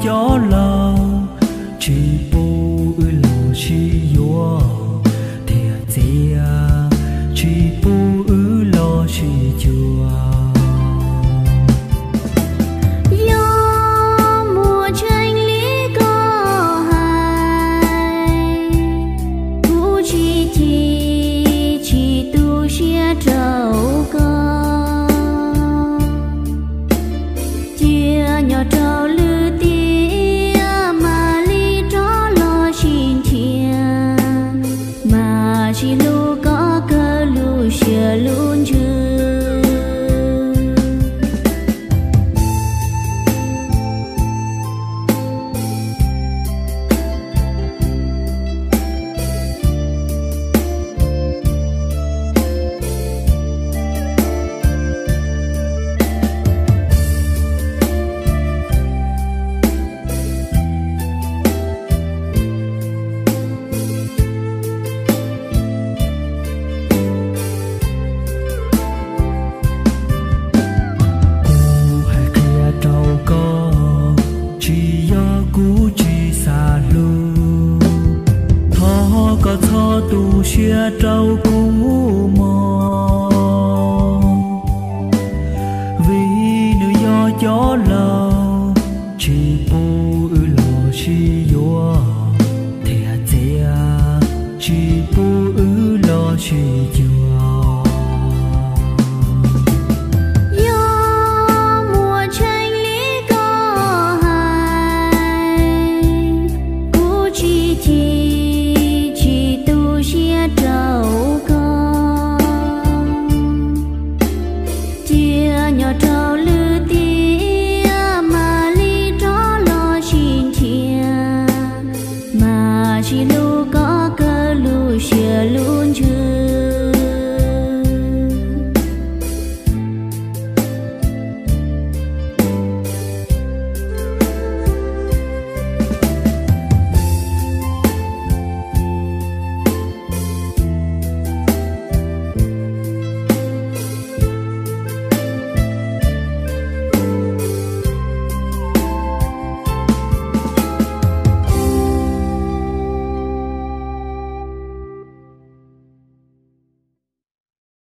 cov laus, tsis pub wb los sib yuav, thiab txiav, tsis pub wb los sib cuag. Yog muaj tseeb li koj hais, kuv tsis chim, tsis tu siab rau koj. Cia nyob rau lwm tiam, mam li rov los sib nrhiav, mas tsis hlub koj kawg lub siab lub ntsws. Kuv hais qhia rau koj, tsis yog kuv tsis xav hlub, thov koj txhob tu siab rau kuv mog, vim nws yog cov laus